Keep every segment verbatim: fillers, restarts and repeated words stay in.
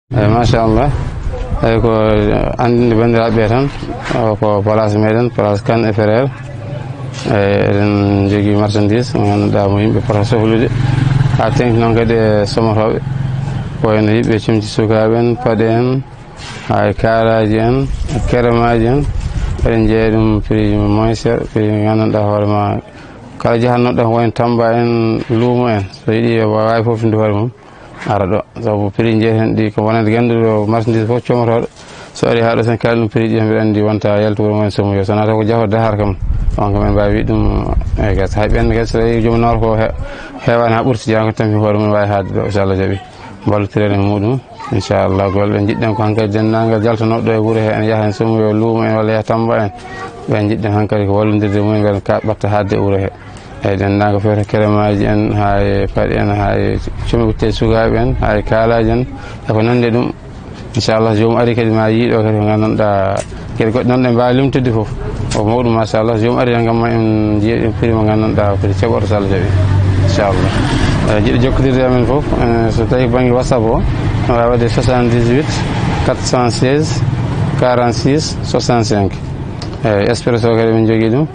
Eyi, machallah. Eyi, ko anndinde banndiraaɓe ɓe tan, o ko place meɗen, place Kane et Frères. Eyi, eɗen njogii marchandise mo ngannduɗaa mo yimɓe pota sohlude. Haa teŋti noon kadi e somotooɓe, ko wayno yiɓɓe cimci sukaaɓe en, paɗe en, haa e kaalaaji en, e keremaaji en. Eɗen jeeya ɗum prix moins cher, prix mo ngannduɗaa hoore ma. Kala jahannoɗo ko wayno Tamba en, luumo en, so yiɗi o waawi fof ndu hoore mum. Ara ɗo, sabu prix jeeyeten ɗi ko wonande gannduɗo marchandise fof coomotooɗo. So ari haa ɗo, sen kaali ɗum prix ɗi, mbiɗa anndi wonta yaltu wuro mumen somo yo. So nata ko jaho dahar kam, on kam en mbaawi wiide ɗum, e gas. Hay ɓen kadi so tawi joom nawata ko he-, heewaani haa ɓurti, jaan ko tampi hoore mum waawi haade ɗo, so Allah jaɓi. Mballotiren e muɗum, inchallah. Golle ɗe njiɗɗen ko hankadi denndaangal jaltanooɗo ɗo e wuro he, en yaha en somo yo luumo en walla yaha Tamba en. Ɓen njiɗɗen hankadi ko wallondirde mumen, ɓen ka ɓatta haadde e wuro he. Eyi, denndaangal fewte keremaaji en, haa e paɗe en, haa e cumɓe sukaaɓe en, haa e kaalaaji en, e ko nanndi e ɗum. Inchallah, joomum ari kadi ma yii ɗo kadi ko nganndanɗaa, geɗe goɗɗe noon ɗe mbaawi limtude fof. O mawɗum, machallah, joomum ari tan, ngam ma en njiya ɗum prix mo nganndanɗaa, o foti keɓoto, so Allah jaɓi. Inchallah. Eyi, jiɗo jokkondirde e amen fof, eh, so tawi ko bannge WhatsApp o, no waawi waɗde soixante-dix-huit quatre cent seize quarante-six soixante-cinq. Eyi, Expresso kadi min njogii ɗum.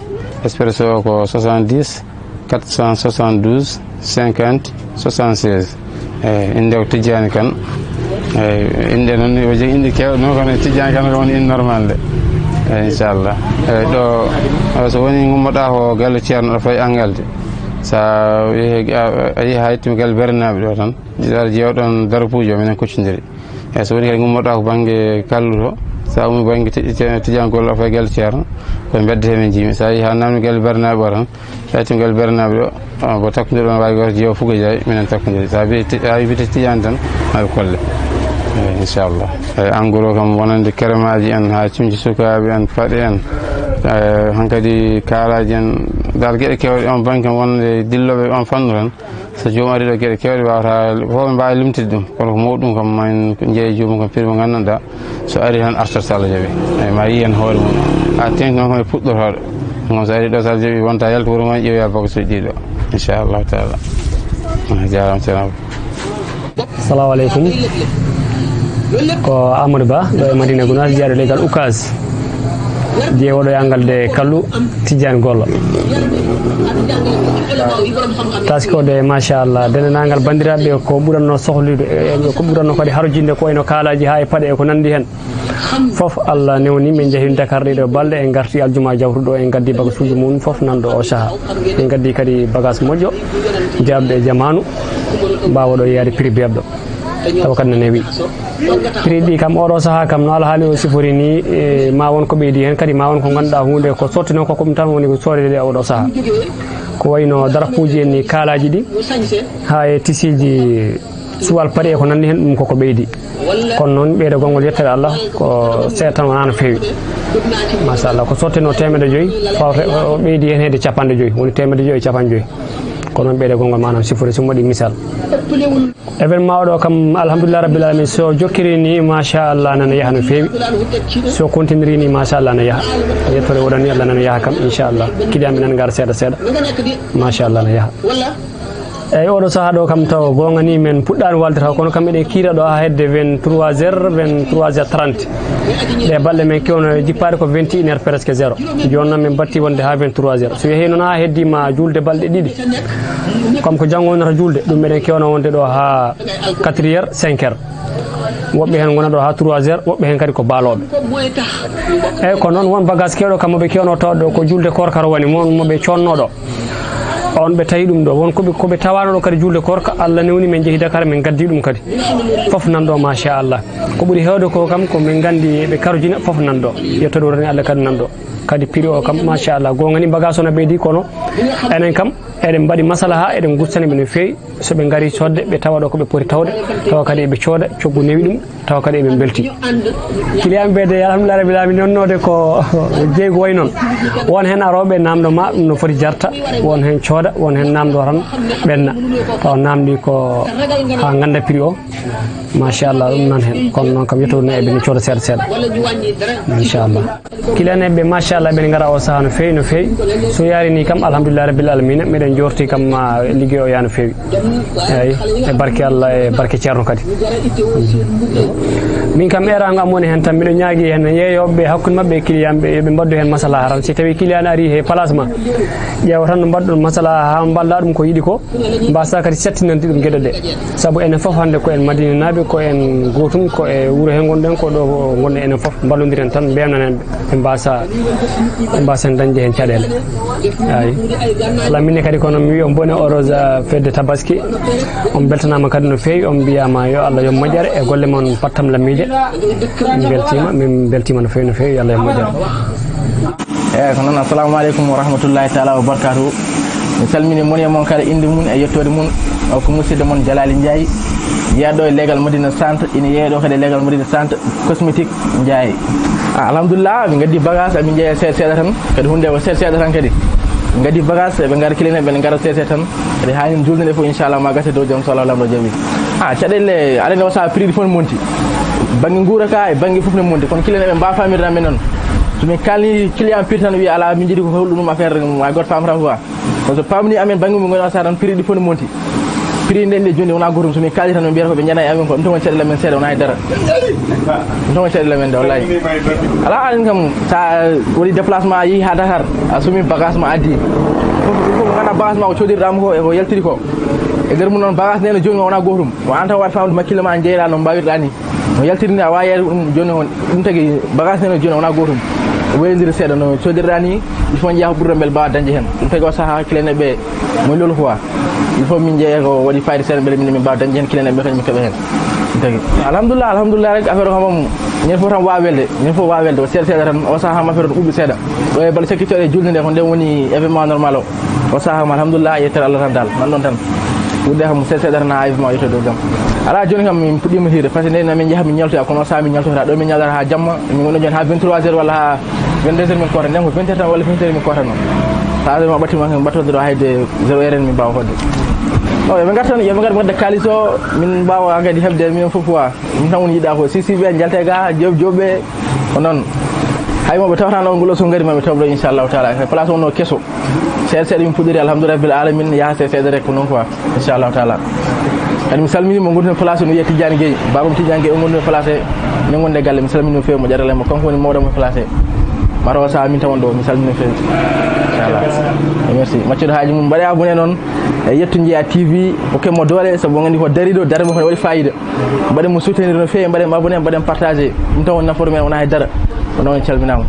Expresso o ko soixante-dix quatre cent soixante-douze cinquante soixante-seize. Eyi, innde ko Tijjaani Kan. Eyi, innde noon, o jogii innde keewɗe noon, kono Tijjaani Kan ko woni innde normal nde. Eyi, inchallah. Eyi, ɗo, o so woni ngummoɗaa ko galle Ceerno, ɗo fayi Angalde. So a yehi, a, a yehi haa yettiima galle Bernaaɓe ɗo tan, jiɗa jeewa ɗoon darapuuji o, minen kuccondiri. Eyi, so woni kadi ngummoɗaa ko bannge Kallu to, so a ummii bannge ti-, ti-, Tijjaani Golle, a fayi galle Ceerno, ko e mbedda he min njiimi. So a yehi haa naamni galle Bernaaɓe o tan, so a yettiima galle Bernaaɓe ɗo, ah, mbo takkondiron waawi gooto jeewa Fuga Jaay, minen takkondiri. So a bi-, ti-, a wii bite Tijjaani tan, maa ɓe kolle. Eyi, inchallah. Eyi, en gros kam wonande keremaaji en, haa cimci sukaaɓe en, paɗe en, eyi, hankadi kaalaaji en, dal geɗe keewɗe on bannge kam wonande dillooɓe on fannu tan. So joomum ari ɗo, geɗe keewɗe waawata fof ɓe mbaawi limtude ɗum, kono ko mawɗum kam, ma en njeeya joomum kam prix mo nganndanɗaa, so ari tan artat, so Allah jaɓi. Eyi, ma yii heen hoore mum. Haa teeŋti noon kono e puɗɗortooɗo. Ngam so ari ɗo, so Allah jaɓi, wonta yaltu wuro ngoo, ƴeewa bagasuuji ɗi ɗo. Inchallahu taala. A jaaraama, ceerno. Assalamu aleykum. Ko Amadou Ba, ɗo e Madina Gounass, jeyaaɗo leggal Oukaz. Jeewoɗo e Angalde Kallu, Tijjaani Golle. Taskode, machallah, denndaangal banndiraaɓe ko ɓuranno sohlude, e, ko ɓuranno kadi harjinde ko wayno kaalaaji haa e paɗe e ko nanndi heen. Fof Allah newni, min njehi Dakar ɗiɗo balɗe, en ngarti aljuma jawtuɗo, en ngaddi bagasuuji mum fof nan ɗo o saha. En ngaddi kadi bagage moƴƴo, jaabɗo e jamaanu, mbaawaɗo yaade prix beeɓɗo. Tawa kadi no newi. Prix ɗi kam oɗo saha kam no alhaali o sifori ni, e, ma won ko ɓeydi heen, kadi ma won ko ngannduɗaa huunde ko sottino ko, ko ɗum tan woni ko soodede oɗo saha. Ko wayno darapuuji en ni, kaalaaji ɗi, haa e tisiiji, suwal paɗe e ko nanndi heen, ɗum koko ɓeydi. Kono noon ɓeyda gonngol yettere Allah ko seeɗa tan, wonaa no feewi. Machallah, ko sottino teemedde joyi, fawta o ɓeydi heen hedde capanɗe joyi, woni teemedde joyi e capanɗe joyi. Ko noon ɓeyda gonngol, maanaam sifori, so mi waɗi misal. Événement oɗo kam, alhamdulillah rabbil alamin, so jokkiri ni, machallah, nana yaha no feewi. So continue ni, machallah, na yaha. Yettore woɗani Allah, nana yaha kam, inchallah. Client ɓe nana ngara seeɗa seeɗa. Machallah, na yaha. Eyi, oɗo saha ɗo kam taw goonga ni, men puɗɗaani walde taw, kono kam eɗen kiira ɗo haa hedde vingt-trois heures, vingt-trois heures trente. Ɗe balɗe men kewno jippaade ko vingt et une heures presque zéro. Jooni noon men batti wonde haa vingt-trois heures. So yehii noon haa heddiima juulde balɗe ɗiɗi, kam ko janngo wonata juulde, ɗum meɗen kewno wonde ɗo haa quatre heures, cinq heures. Woɓɓe heen ngona ɗo haa trois heures, woɓɓe heen kadi ko baalooɓe. Eyi, ko noon won bagage keewɗo kam mo ɓe kewno tawde ɗo ko juulde koorka ro woni, won mo ɓe coodno ɗo. On ɓe tawi ɗum ɗo, won ko ɓe, ko ɓe tawaano ɗo kadi juulde koorka, Allah newni men njehi Dakar, men ngaddi ɗum kadi. Fof nan ɗo, machallah. Ko ɓuri heewde ko kam, ko min nganndi ɓe karojina, fof nan ɗo. Yettode wonani Allah kadi nan ɗo. Kadi prix o kam, machallah, goonga ni, bagage o na ɓeydi, kono enen kam, eɗen mbaɗi masalaha, eɗen gustani ɓe no feewi. So ɓe ngari soodde, ɓe tawa ɗo ko ɓe poti tawde, tawa kadi eɓe cooda, coggu newi ɗum, tawa kadi eɓe mbelti. Client ɓe de, alhamdulillah rabbil alamin, nonnoode ko jeyi ko wayi noon. Won heen arooɓe naamndo ma ɗum no foti jarta, won heen cooda, won heen naamndo tan ɓenna. Tawa naamndi ko haa ngannda prix o. Machallah, ɗum nan heen. Kono noon kam, yettoode no eɓe cooda seeɗa seeɗa. Inchallah. Client en ɓe, machallah, ɓe ngara o saha no feewi, no feewi. So yaari ni kam, alhamdulillah rabbil alamina, meɗen jorti kam ma liggeey o yaha no feewi. Eyi, e barke Allah, e barke Ceerno kadi. Min kam, eeraango am woni heen tan, miɗo ñaagii heen yeeyooɓe ɓe hakkunde maɓɓe e kiliyaanɓe, yo ɓe mbaɗdu heen masalaa tan. Si tawii kiliyaan arii he place ma, ƴeewa tan no mbaɗɗon masalaa haa mballaa ɗum ko yiɗi ko, mbaasa kadi settinande ɗum geɗe ɗe. Sabu enen fof hannde ko en Madinanaaɓe, ko en gootum, ko e wuro he ngonɗen, ko ɗo ngonɗen enen fof, mballondiren tan, mbewnanen ɓe, ɓe mbaasa, ɓe mbaasen dañde heen caɗeele. Eey. Alaa, min ne kadi kono mi wiya on bone heureuse fedde Tabaski. On mbeltanaama kadi no feewi, on mbiyaama yo Allah yoɓ moƴƴere e golle mon pattam lammiije. Min mbeltiima, min mbeltiima no feewi, no feewi, yo Allah yoɓ moƴƴere. Eey, ko noon, assalamu aleykum wa rahmatullahi taala wa barakatuhu. Mi salmini mon e mon kala, innde mum e yettoode mum. O ko musidɗo mon Jalali Ndiaye, jeyaɗo e leegal Madina Centre, ina yeeya ɗo kadi e leegal Madina Centre, cosmétique Ndiaye. Ah, alhamdulillah, min ngaddi bagage, amin njeeya seeɗa seeɗa tan. Kadi huunde ko seeɗa seeɗa tan kadi. Min ngaddi bagage, ɓe ngara client, ɓe ngara seeɗa seeɗa tan. Kadi haa ñande julde nde fof, inchallah, ma gasa dow jam, so Allah lamɗo jaɓi. Ah, caɗeele, aɗa anndi, o sahaa prix ɗi fof ne monti. Bannge nguura ka e bannge fof ne monti. Kono client ɓe mbaawa faamirde amen noon. So min kaalni client prix tan, wiya, "Alaa, min njiɗi ko holɗum ɗum affaire, ma gooto faamata quoi." Kono so paamni amen bannge mum, ngoni o sahaa tan prix ɗi fof ne monti. Prix nde, nde jooni wonaa gootum. So min kaali tan, ɓe mbiyata ko ɓe njanaa e amen ko. Ɗum tan woni caɗeele amen seeɗa, wonaa e dara. Ɗum tan woni caɗeele amen de, wallahi. Alaa, aɗa anndi kam, sa waɗi déplacement, a yehi haa Dakar, a somi bagage ma, addi. Fof, fof ko ngannduɗaa bagage ma ko codirɗaa mo ko e ko yaltiri ko. E nder mum noon, bagage nde no jooni ma wonaa gootum. Ko aan tan waawata faamde ma client ma njeyɗaa no mbaawirɗaa ni. No yaltiri ni, a waawi yeeyde ɗum jooni on. Ɗum tagi bagage nde no jooni wonaa gootum. O waylondiri seeɗa no codirɗaa ni, il faut njeyaa ko ɓurɗo mbele mbaawa dañde heen. Ɗum tagi o sahaa client ɓe mo loolu quoi. Il faut min njeeya ko waɗi fayida seeɗa mbele min, min mbaawa dañde heen client ɓe kañum keɓa heen. Ɗum tagi. Alhamdulillah, alhamdulillah rek, affaire o kam, ñande fof tan waawa welde, ñande fof waawa welde, ko seeɗa seeɗa tan, o sahaa kam affaire o ɗuuɓi seeɗa. Ɗo e balɗe cakkitiiɗe e julde nde, ko nden woni événement normal o. O sahaa kam, alhamdulillah, yettere Allah tan dal, nan ɗon tan. Wuude kam seeɗa seeɗa tan haa événement o yetto dow jam. Alaa, jooni kam min puɗɗiima hiirde, parce que nden amin njaha min ñaltoya, kono o sahaa min ñaltotaa, ɗo min ñalata haa jamma, min ngoni jooni haa vingt-trois heures walla haa vingt-deux heures min koota, nden ko vingt heures tan walla vingt heures min koota noon. Sa ma ɓatti ma kan ɓattonde ɗo hayde zéro heure en min mbaawa hoɗde. Non, yo ɓe ngar tan, yo ɓe ngar ɓe ngadda kaalis o, min mbaawa kadi heɓde minen fof quoi. Ɗum tan woni yiɗaa ko, si, si ɓe njalta ga, job, job ɓe, ko noon. Hay mo ɓe tawata noon ngol o so ngari ma ɓe tawɗo, inchallahu taala. Place o no keso. Seeɗa seeɗa min puɗɗori, alhamdulillah rabbil alamin, yaha seeɗa seeɗa rek ko noon quoi, inchallahu taala. Kadi mi salmini mo ngondumi place o, no wiye Tidiane Gueye, babam Tidiane Gueye, o ngondumi place, min gonde galle, mi salmini mo feewi, mo ƴarale mo, kanko woni mawɗo mo place. Mataw o saha min tawon ɗo, mi salmini mo feewi. Inchallah. E merci. Maccuɗo haaji mum, mbaɗe abonné noon. E yetto Njeeya T V, hokke mo doole, sabu on nganndi ko dariiɗo, dara mo ko waɗi fayida. Mbaɗen mo soutenir no feewi, mbaɗen mo abonné, mbaɗen partagé. Ɗum tan woni nafoore men, wonaa hay dara. Kono on calminaama.